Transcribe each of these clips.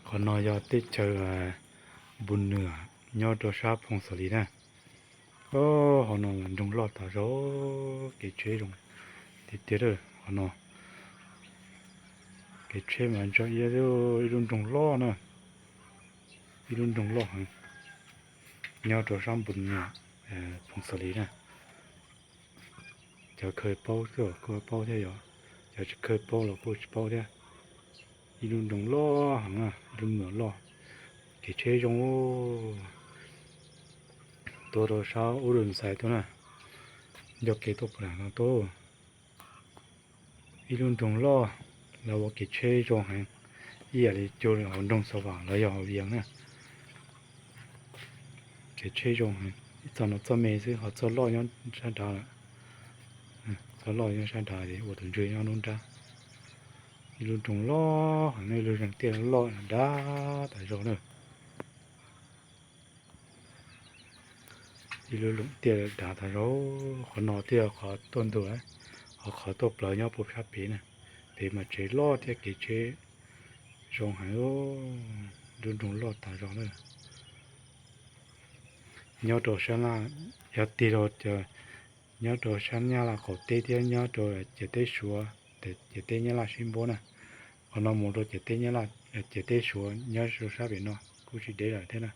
Qhov no yog teb chaws Npus Nwm nyob rau sab Phoos Xos Lis na. Hauv no los nroog loj tas zog, kev tsheb zoo tiag tiag. Hauv no kev tsheb mas ntsa iab, ib lub nroog loj na, ib lub nroog loj heev nyob rau sab Npus Nwm, Phoos Xos Lis na. Cov khaws paub xwb los kuj paub thiab, yog cov tsis khaws paub los kuj tsis paub thiab. Ib lub nroog loj heev na, ib lub nroog loj, kev tsheb zoo tuaj rau sab ub rau xais tuaj na, ncoj kev tuaj puag nram no tuaj. Ib lub nroog loj, lawv ua kev tsheb zoo heev, ib yam li cuag hauv nroog Xov Vam los yog hauv Vias na. Kev tsheb zoo heev, ib txoj no txoj me xwb, ho txoj loj nyob sab nrad lawm. Txoj loj nyob sab nrad es ua tus ntswg nyob nruab nrab. Ib lub nroog loj heev, ib lub zeeg tiaj loj dav tas zog na. Ib lub loom tiaj dav tas zog. Qhov no thiaj qhov tuaj ntug, ho qhov tuaj plawv nyob puag sab pem na. Pem mas tsev loj thiab kev tsheb zoo heev, lub nroog loj tas zog na. Nyob rau sab Nyab Laj, yog tig rau, nyob rau sab Nyab Laj qaum teb thiab nyob rau ciam teb Suav, ciam teb Nyab Laj sib npuab na. Qhov no mus rau ciam teb Nyab Laj, ciam teb Suav nyob rau sab pem no kuj tsis deb lawm thiab na.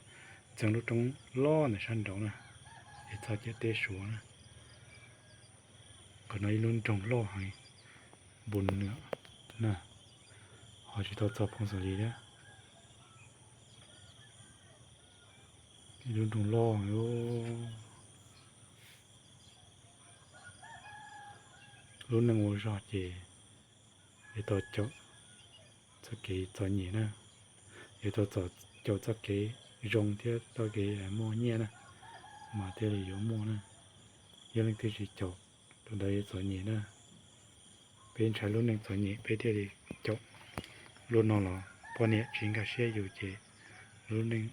Txeev lub roob loj ntawm sab nraud na, es txog ciam teb Suav na. Qhov no ib lub nroog loj heev, Npus Nwm na, ho tsis tau txog Phoos Xos Lis thiab. Ib lub nroog loj, lub neej ua zog ces yuav tau caum txoj kev txom nyem na, yuav tau caum txoj kev zoo thiab txoj kev muaj nyiaj na, mas thiaj li yuav muaj na. Yog leej twg tsis caum, tus ntawd yuav txom nyem na. Peb ntshai lub neej txom nyem peb thiaj li caum. Lub no los poj niam tsis nkag siab yus ces lub neej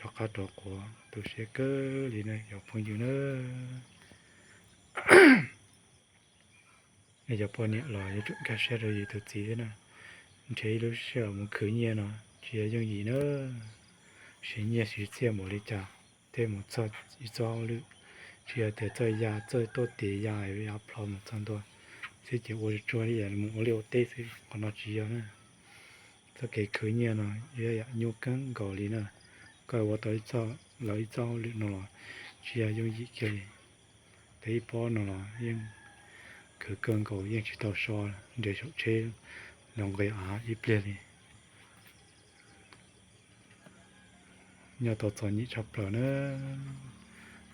rov qab rov quav tu siab kawg li na cov phooj ywg na. Nej cov poj niam los yuav tsum nkag siab rau yus tus txiv thiab na. Nrhiav ib lub sij hawm mus khwv nyiaj no tsis yog yooj yim na. Siv nyiaj siv txiaj npaum li cas thiaj mus txog ib txoj hauj lwm, tsis yog tias txawj ya, txawj tuaj tis ya, ya plho mus txog ntua xwb ces ua tsuag li yam mus ua liaj ua teb xwb, qhov no tsis yog na. Txoj kev khwv nyiaj no yog yam nyuaj kawg nkaus li na. Koj ua tau ib txoj, lawv ib txoj hauj lwm no los tsis yog yooj yim kiag li. Tau ib pob no los yeej khwv kawg nkaus, yeej tsis tau so nres saum tsheb los nqis av ib pliag li. Nyob tau txom nyem tshaj plaws na.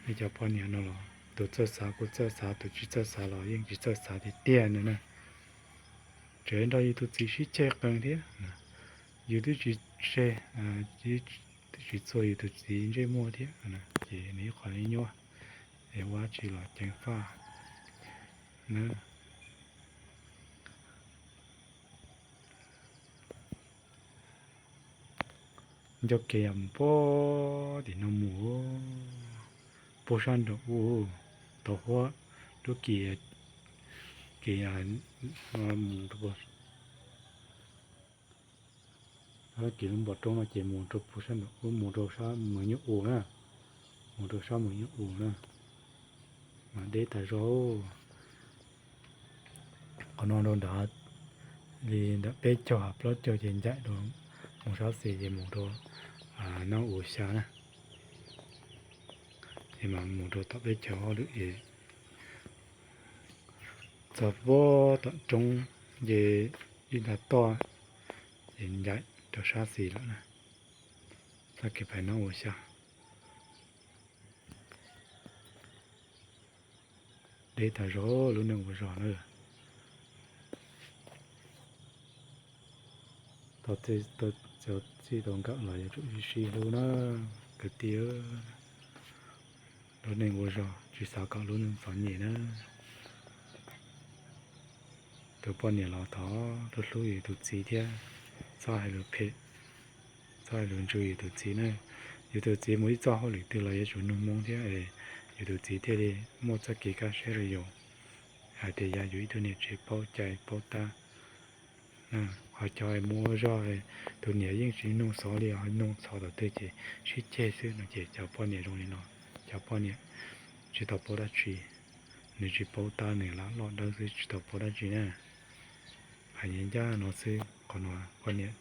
Nej cov poj niam no los tus txawj xav kuj txawj xav, tus tsis txawj xav los yeej tsis txawj xav tiag tiag no na. Tseem nrog yus tus txiv sib ceg qees thiab, yus twb tsis tseg, twb tsis txuag yus tus txiv ntsej muag thiab, ces nws ib qho li nyuaj, es ua dab tsi los ceev faj na. Nco kev mus puag tim no mus, puag sab nraum ub, tau huab lub kis, kis mus rau, kis lub npoo roob no ces mus rau puag sab nraum ub, mus rau sab Mws Nyuj Um na, mus rau sab Mws Nyuj Um na, mas deb tas zog. Qhov no rau nrad li ntawm peb caug plaub caug ces ncaim rau mus sab xis ces mus rau Nab Us Xya na. Ces mas mus rau tom peb caug hauj lwm es txog puag tom roob ces ib nta toj ces ncaim rau sab xis lawm na. Txoj kev pais Nab Us Xya. Deb tas zog lub neej ua zog na. Tau txij tau nkawm los yuav tsum sib sib hlub na kwv tij. Lub neej ua zog tsis xav kom lub neej txom nyem na. Tus poj niam los thov hlub hlub yus tus txiv thiab, txhob hais lus phem, txhob hais lus ntsuj yus tus txiv na. Yus tus txiv mus ib txoj hauj lwm twg los yuav tsum nug moo thiab, yus tus txiv thiaj li muaj txoj kev kaj siab rau yus, hais tias yog yus ib tug niam tsev paub cai paub tab na. Ho cov muaj zog, tus niam yeej tsis nug xov li, ho nug xov tom twg ces sib ceg xwb no ces cov poj niam zoo li no, cov poj niam tsis tau paub dab tsi, nws tsis paub tab nws lam loj dawb xwb tsis tau paub dab tsi na. Hais ncaj ncaj no xwb, qhov no poj niam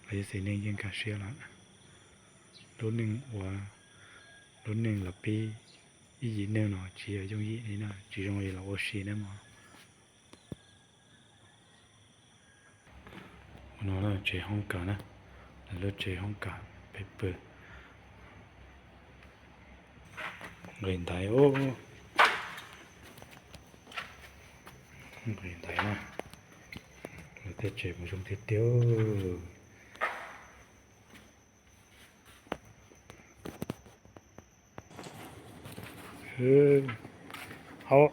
los yog txiv neej yeej nkag siab lawm. Lub neej ua, lub neej los pib ib yim neeg no tsis yog yooj yim li na, tsis zoo li los ua si na mog. Ua no tsev hoob kas na, lawv lub tsev hoob kas peb pw. Nqis ntaiv, nqis ntaiv na, lawv tej tsev mas zoo tiag tiag. Hau,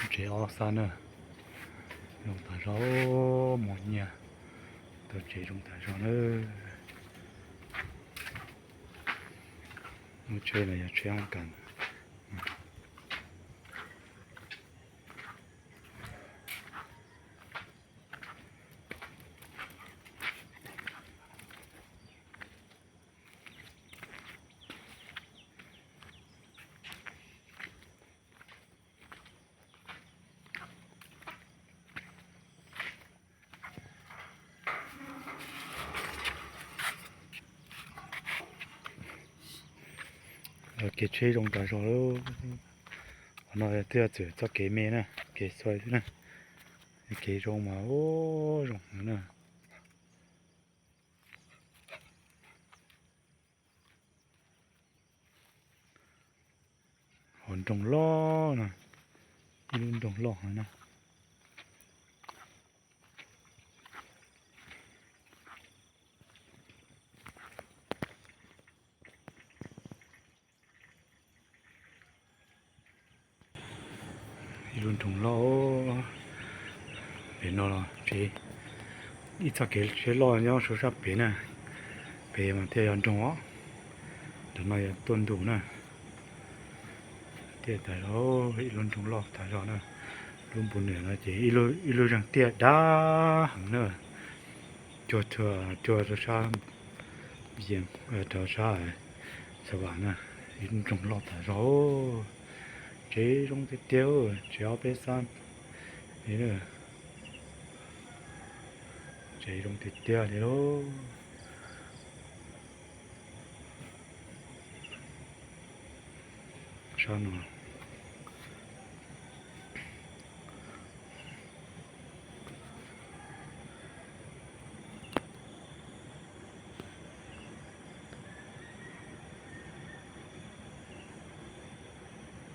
tsev ob xab na, zoo tas zog, muaj nyiaj, tau tsev zoo tas zog na. Lub tsheb no yog tsheb hoob kas. Kev tsheb zoo tas zog lawm. Qhov no twb yog txwm txoj kev me na, kev xuav xwb na. Kev zoo mas zoo heev na. Hauv nroog loj no, ib lub nroog loj heev na. Ib lub nroog loj, pem no los tsev, ib txoj kev tsheb loj nyob saum sab pem na, pem mas thiaj yog nroog os. Ntawm no yog tuaj ntu na. Tiaj tas zog, ib lub nroog loj tas zog na. Lub npu nws no ces ib lub zeeg tiaj dab heev na. Cuag, cuag rau sab, rau sab Xav Vam na, ib lub nroog loj tas zog. Tsev zoo tiag tiag, tsev ob peb xab li. Tsev zoo tiag tiag li lauj. Sab no